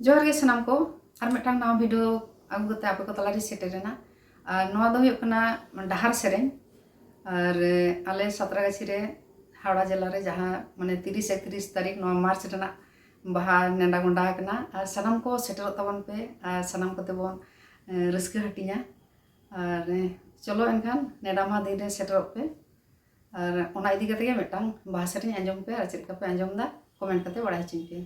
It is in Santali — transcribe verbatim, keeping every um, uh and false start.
ᱡᱚᱦᱟᱨ ᱜᱮ ᱥᱟᱱᱟᱢ ᱠᱚ, ᱟᱨ ᱢᱤᱫᱴᱟᱝ ᱱᱟᱣᱟ ᱵᱷᱤᱰᱤᱭᱳ ᱟᱹᱜᱩ ᱠᱟᱛᱮ ᱟᱯᱮ ᱠᱚ ᱛᱟᱞᱟᱨᱮ ᱥᱮᱴᱮᱨ ᱮᱱᱟ᱾ ᱟᱨ ᱱᱚᱣᱟ ᱫᱚ ᱦᱩᱭᱩᱜ ᱠᱟᱱᱟ ᱰᱟᱦᱟᱨ ᱥᱮᱨᱮᱧ᱾ ᱟᱨ ᱟᱞᱮ ᱥᱟᱛᱨᱟᱜᱟᱪᱷᱤ ᱨᱮ ᱦᱟᱣᱲᱟ ᱡᱮᱞᱟ ᱨᱮ ᱡᱟᱦᱟᱸ ᱢᱟᱱᱮ ᱛᱤᱨᱤᱥ ᱮᱠᱛᱨᱤᱥ ᱛᱟᱹᱨᱤᱠᱷ ᱱᱚᱣᱟ ᱢᱟᱨᱪ ᱨᱮᱱᱟᱜ ᱵᱟᱦᱟ ᱱᱮᱰᱟ ᱜᱚᱸᱰᱟ ᱟᱠᱟᱱᱟ᱾ ᱟᱨ ᱥᱟᱱᱟᱢ ᱠᱚ ᱥᱮᱴᱮᱨᱚᱜ ᱛᱟᱵᱚᱱ ᱯᱮ ᱟᱨ ᱥᱟᱱᱟᱢ ᱠᱚᱛᱮ ᱵᱚᱱ ᱨᱟᱹᱥᱠᱟᱹ ᱦᱟᱹᱴᱤᱧᱟ᱾ ᱟᱨ ᱪᱚᱞᱚ ᱮᱱᱠᱷᱟᱱ ᱱᱮᱰᱟ ᱢᱟᱦᱟ ᱫᱤᱱ ᱨᱮ ᱥᱮᱴᱮᱨᱚᱜ ᱯᱮ᱾ ᱟᱨ ᱚᱱᱟ ᱤᱫᱤ ᱠᱟᱛᱮ ᱜᱮ ᱢᱤᱫᱴᱟᱝ ᱵᱟᱦᱟ ᱥᱮᱨᱮᱧ ᱟᱸᱡᱚᱢ ᱯᱮ ᱟᱨ ᱪᱮᱫ ᱞᱮᱠᱟ ᱯᱮ ᱟᱸᱡᱚᱢ ᱮᱫᱟ ᱠᱚᱢᱮᱱᱴ ᱠᱟᱛᱮ ᱵᱟᱲᱟᱭ ᱦᱚᱪᱚᱧ ᱯᱮ᱾